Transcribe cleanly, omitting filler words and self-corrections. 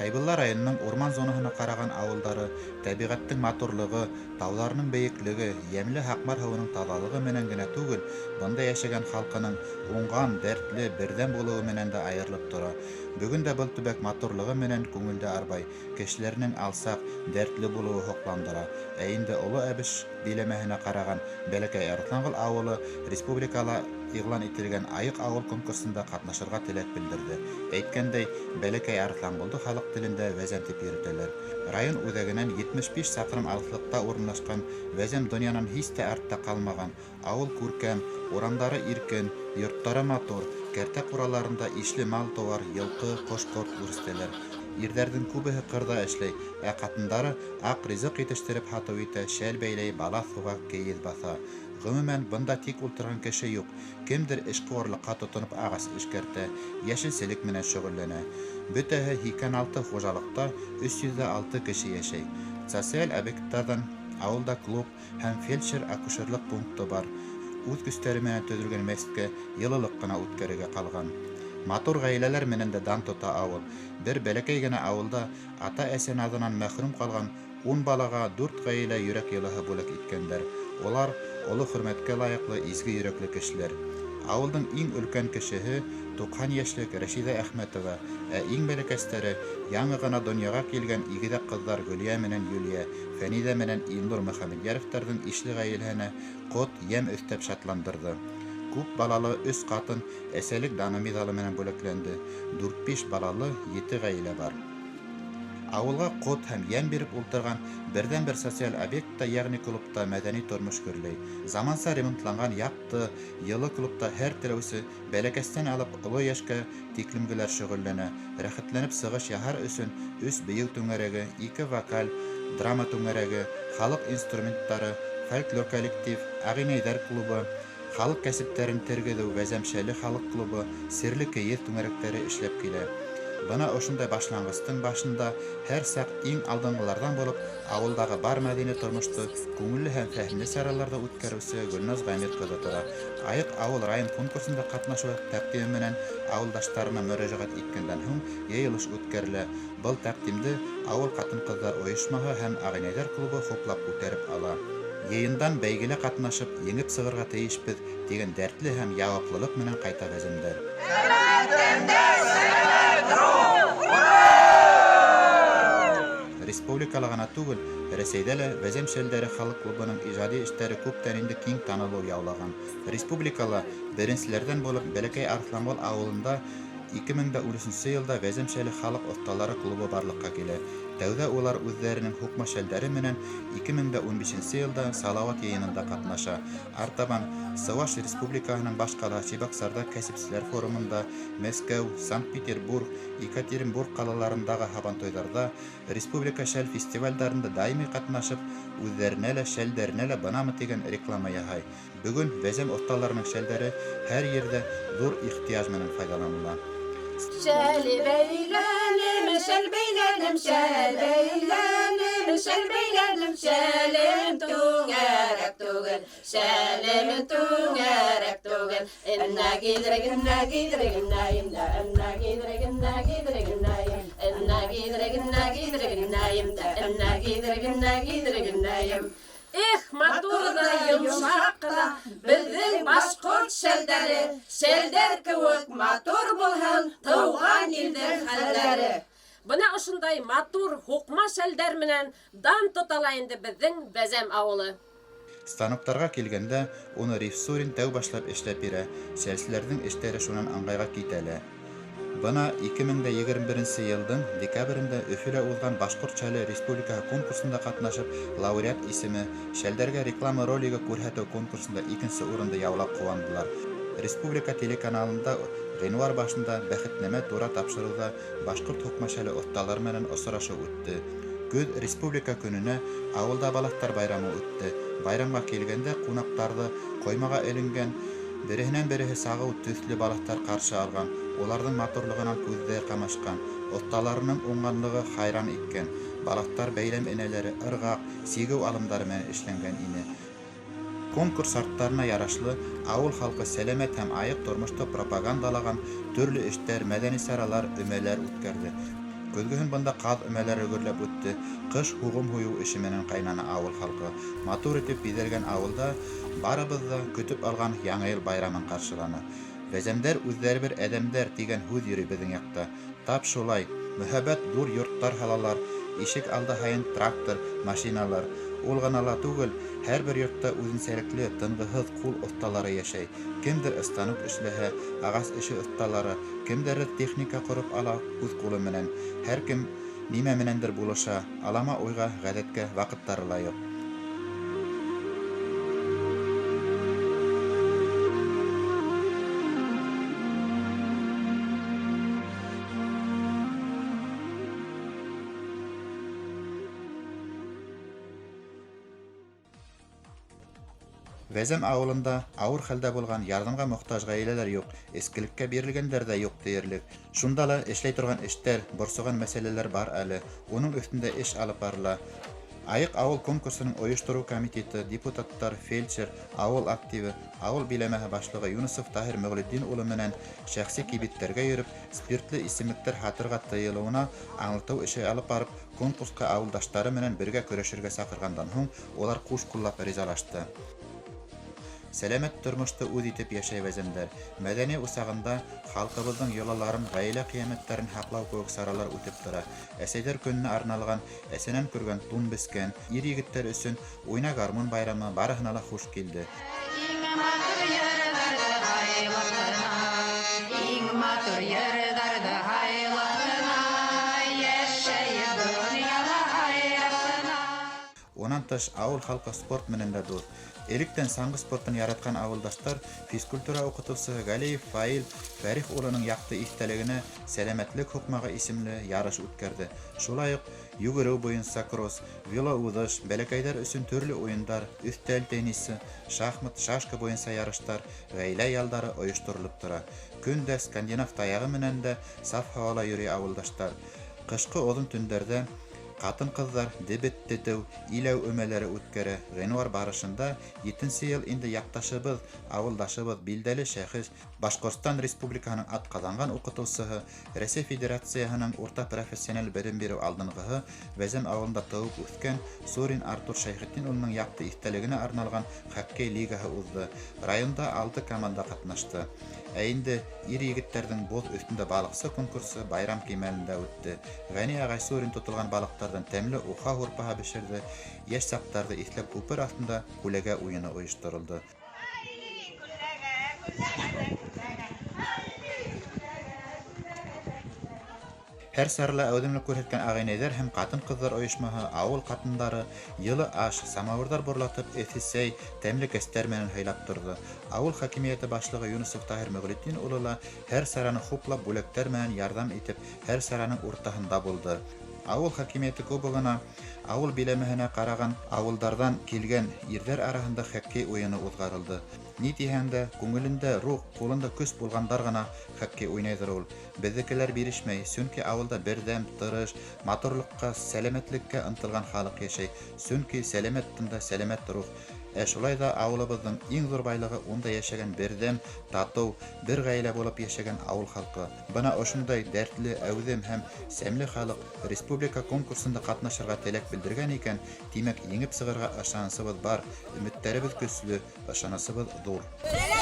Хәйбулла районының урман зонаһына ҡараған ауылдары тәбиғәттең матурлығы, тауҙарының бейеклеге, йәмле Һаҡмар һыуының таҙалығы менән генә түгел, бында йәшәгән халҡының уңған, дәртле, берҙәм булыуы менән дә айырылып тора. Бөгөн дә был төбәк матурлығы менән күңелде арбай, кешеләренең алсаҡ, дәртле булыуы һоҡландыра. Ә инде Оло Әбеш биләмәһенә ҡараған Бәләкәй Арыҫланғол ауылы республикала иғлан ителгән Айыҡ ауыл конкурсында ҡатнашырға теләк белдерҙе. Әйткәндәй, Бәләкәй Арыҫланғолдо халыҡ телендә Вәзәм тип йөрөтәләр. Район үҙәгенән 75 саҡрым алыҫлыҡта урынлашҡан Вәзәм донъянан һис тә артта ҡалмаған. Ауыл күркәм, урамдары иркен, йорттары матур, кәртә ҡураларында ишле мал-тыуар, йылҡы, ҡош-ҡорт үрсетәләр. Ирҙәрҙең күбеһе ҡырҙа эшләй, ә ҡатындары аҡ ризыҡ етештереп һатыу итә, шәл бәйләй, балаҫ һуға, кейеҙ баҫа. Ғөмүмән, бында тик ултырған кеше юҡ. Кемдер эшҡыуарлыҡҡа тотоноп ағас эшкәртә, йәшелселек менән шөғөлләнә. Бөтәһе 86 хужалыҡта 306 кеше йәшәй. Социаль объекттарҙан ауылда клуб һәм фельдшер-акушерлыҡ пункты бар. Үҙ көстәре менән төҙөлгән мәсеткә йылылыҡ ҡына үткәрергә ҡалған. Матур ғаиләләр менән дә дан тота ауыл. Бер бәләкәй генә ауылда ата-әсә наҙынан мәхрүм ҡалған 10 балаға 4 ғаилә йөрәк йылыһы бүләк иткәндәр. Улар оло хөрмәткә лайыҡлы изге йөрәкле кешеләр. Ауылдың иң өлкән кешеһе 90 йәшлек Рәшиҙә Әхмәтова, ә иң бәләкәстәре яңы ғына донъяға килгән игеҙәк ҡыҙҙар Гөлиә менән Юлия, Фәниҙә менән Илнур Мөхәммәдйәровтарҙың ишле ғаиләһенә ҡот, йәм өҫтәп шатландырҙы. Күп балалы 3 ҡатын әсәлек даны миҙалы менән бүләкләнде. 4-5 балалы 7 ғаилә бар. Ауылға ҡот һәм йәм биреп ултырған берҙән-бер социаль объектта, йәғни клубта мәҙәни тормош гөрләй. Заманса ремонтланған яҡты, йылы клубта һәр теләүсе бәләкәстән алып оло йәшкә тиклемгеләр шөғөлләнә. Рәхәтләнеп сығыш яһар өсөн 3 бейеү түңәрәге, 2 вокаль, драма түңәрәге, халыҡ инструменттары, фольклор коллектив, ағинәйҙәр клубы, халыҡ кәсептәрен тергеҙеү Вәзәм шәле халыҡ клубы, серле кейеҙ түңәрәктәре эшләп килә. Бына ошондай башланғыстың башында һәр саҡ иң алдынғыларҙан булып ауылдағы бар мәҙәни тормошто күңелле һәм фәһемле сараларҙа үткәреүсе Гөлназ Ғәмир ҡыҙы тора. Айыҡ ауыл район конкурсында ҡатнашыу тәҡдиме менән ауылдаштарына мөрәжәғәт иткәндән һуң йыйылыш үткәрелә. Был тәҡдимде ауыл ҡатын-ҡыҙҙар ойошмаһы һәм ағинәйҙәр клубы хуплап күтәреп ала. Йыйындан бәйгелә ҡатнашып, еңеп сығырға тейешбеҙ тигән дәртле һәм яуаплылыҡ менән ҡайта вәземдәр. Республикала ғына түгел, Рәсәйҙә лә Вәзәм шәлдәре халыҡ клубының ижади эштәре күптән инде киң танылыу яулаған. Республикала беренселәрҙән булып Бәләкәй Арыҫланғол ауылында 2013 йылда Вәзәм шәле халыҡ оҫталары клубы барлыҡҡа килә. Тәүҙә улар үҙҙәренең һуҡма шәлдәре менән 2015 йылда Салауат йыйынында ҡатнаша. Артабан Сыуаш Республикаһының баш ҡалаһы Чебоксарҙа кәсепселәр форумында, Мәскәү, Санкт-Петербург, Екатеринбург ҡалаларындағы һабантуйҙарҙа, республика шәл фестивалдәрендә даими ҡатнашып, үҙҙәренә лә, шәлдәренә лә бынамы тигән реклама яһай. Бөгөн Вәзәм оҫталарының шәлдәре һәр ерҙә ҙур ихтыяж менән файҙаланыла. Шәл бәйләнем, шәл бәйләнем, шәл бәйләнем, шәл бәйләнем, шәлем түңәрәк түгел, шәлем түңәрәк түгел. Эннә гиҙрек, эннә гиҙрек, эннә имдә, эннә гиҙрек, эннә гиҙрек, эннә им, эннә гиҙрек, эннә гиҙрек, эннә имдә, эннә гиҙрек, эннә гиҙрек, эннә им. Эх, матур ҙа, йомшаҡ ҡына беҙҙең башҡорт шәлдәре, шәлдәр кеүек матур булһын тыуған илдең хәлдәре. Бына ошондай матур һуҡма шәлдәр менән дан тотала инде беҙҙең Вәзәм ауылы. Станоктарға килгәндә, уны Риф Сурин тәү башлап эшләп бирә, шәлселәрҙең эштәре шунан ыңғайға китә лә. Бына 2021 йылдың декабрендә Өфөлә уҙған Башҡорт шәле республикаһы конкурсында ҡатнашып, лауреат исеме, шәлдәргә реклама ролигы күрһәтеү конкурсында икенсе урынды яулап ҡыуандылар. Республика телеканалында ғинуар башында Бәхетнәмә тура тапшырыуҙа башҡорт һуҡма шәле оҫталары менән осрашыу үтте. Көҙ Республика көнөнә ауылда балаҫтар байрамы үтте. Байрамға килгәндә ҡунаҡтарҙы ҡоймаға эленгән, береһенән береһе сағыу төҫлө балаҫтар ҡаршы алған. Уларҙың матурлығынан күҙҙәр ҡамашҡан, оҫталарының уңғанлығы хайран иткән. Балаҫтар бәйләм энәләре, ырғаҡ, сигеү алымдары менән эшләнгән ине. Конкурс шарттарына ярашлы ауыл халҡы сәләмәт һәм айыҡ тормошто пропагандалаған төрлө эштәр, мәҙәни саралар, өмәләр үткәрҙе. Көҙгөһөн бында ҡаҙ өмәләре гөрләп үтте, ҡыш һуғым һуйыу эше менән ҡайнаны ауыл халҡы. Матур итеп биҙәлгән ауылда барыбыҙ ҙа көтөп алған Яңы йыл байрамын ҡаршыланы. Вәзәмдәр үҙҙәре бер әҙәмдәр тигән һүҙ йөрөй беҙҙең яҡта. Тап шулай, мөһабәт ҙур йорттар һалалар, ишек алды һайын трактор, машиналар. Ул ғына ла түгел, һәр бер йортта үҙенсәлекле, тынғыһыҙ ҡул оҫталары йәшәй. Кемдер станок эшләһә, ағас эше оҫталары, кемдәрҙер техника ҡороп ала үҙ ҡулы менән. Һәр кем нимә менәндер булыша, алама уйға, ғәҙәткә ваҡыттары ла юҡ. Вәзәм ауылында ауыр хәлдә булған, ярҙамға мохтаж ғаиләләр юҡ, эскелеккә бирелгәндәр ҙә юҡ тиерлек. Шунда ла эшләй торған эштәр, борсоған мәсьәләләр бар әле. Уның өҫтөндә эш алып барыла. Айыҡ ауыл конкурсының ойоштороу комитеты, депутаттар, фельдшер, ауыл активы, ауыл биләмәһе башлығы Юнысов Таһир Мөғлетдин улы менән шәхси кибеттәргә йөрөп, спиртлы эсемлектәр һатырға тыйылыуына аңлатыу эше алып барып, конкурсҡа ауылдаштары менән бергә көрәшергә саҡырғандан һуң улар ҡуш ҡуллап ризалашты. Сәләмәт тормошто үҙ итеп йәшәй вәзәмдәр. Мәҙәни усағында халҡыбыҙҙың йолаларын, ғаилә ҡиәмәттәрен һаҡлау кеүек саралар үтеп тора. Әсәйҙәр көнөнә арналған әсәнән күргән тун бескән, ир егеттәр өсөн уйна гармун байрамы барыһына ла хуш килде. Иң матур йырҙарҙы һайлап ҡына, иң матур йырҙарҙы һайлап ҡына, йәшәйек донъяла һайрап ҡына. Унан тыш ауыл халҡы спорт менән дә дуҫ. Электән саңғы спортын яратҡан ауылдаштар физкультура уҡытыусыһы Галиев Фаил Фәрих улының яҡты иҫтәлегенә Сәләмәтлек һуҡмағы исемле ярыш үткәрҙе. Шулай уҡ йүгереү буйынса кросс, велоуҙыш, бәләкәйҙәр өсөн төрлө уйындар, өҫтәл теннисы, шахмат, шашка буйынса ярыштар, ғаилә ялдары ойошторолоп тора. Көн дә скандинав таяғы менән дә саф һауала йөрөй ауылдаштар. Ҡышҡы оҙон төндәрҙә ҡатын-ҡыҙҙар дебет тетеү, иләү өмәләре үткәрә. Ғинуар барышында 7-нсе йыл инде яҡташыбыҙ, ауылдашыбыҙ, билдәле шәхес, Башҡортостан Республикаһының атҡаҙанған уҡытыусыһы, Рәсәй Федерацияһының урта профессиональ белем биреү алдынғыһы, Вәзәм ауылында тыуып үҫкән Сурин Артур Шәйхетдин улының яҡты иҫтәлегенә арналған хоккей лигаһы уҙҙы. Районда 6 команда ҡатнашты. Ә инде ир егеттәрҙең боҙ өҫтөндә балыҡсы конкурсы байрам кимәлендә үтте. Ғәни ағай Сурин тотолған балыҡтарҙан тәмле уха һурпаһы бешерҙе, йәш саҡтарҙы иҫләп күпер аҫтында күләгә уйыны ойошторолдо. Һәр сарала әүҙемлек күрһәткән ағинәйҙәр һәм ҡатын-ҡыҙҙар ойошмаһы, ауыл ҡатындары йылы аш, самауырҙар борлатып, эҫе сәй, тәмле кәстәр менән һыйлап торҙо. Ауыл хакимиәте башлығы Юнысов Таһир Мөғлетдин улы ла һәр сараны хуплап, бүләктәр менән ярҙам итеп, һәр сараның уртаһында булды. Ауыл хакимиәте кубогына ауыл биләмәһенә ҡараған ауылдарҙан килгән ирҙәр араһында хоккей уйыны уҙғарылды. Ни тиһәң дә, күңелендә рух, ҡулында көс булғандар ғына хоккей уйнайҙыр ул. Беҙҙекеләр бирешмәй, сөнки ауылда берҙәм, тырыш, матурлыҡҡа, сәләмәтлеккә ынтылған халыҡ йәшәй. Сөнки сәләмәт тында сәләмәт рух. Ә шулай ҙа ауылыбыҙҙың иң ҙур байлығы унда йәшәгән берҙәм, татыу, бер ғаилә булып йәшәгән ауыл халҡы. Бына ошондай дәртле, әүҙем һәм сәмле халыҡ республика конкурсында ҡатнашырға теләк белдергән икән, тимәк, еңеп сығырға ышанысыбыҙ бар, өмөттәребеҙ көслө, ышанысыбыҙ ҙур. Сәләмәтлек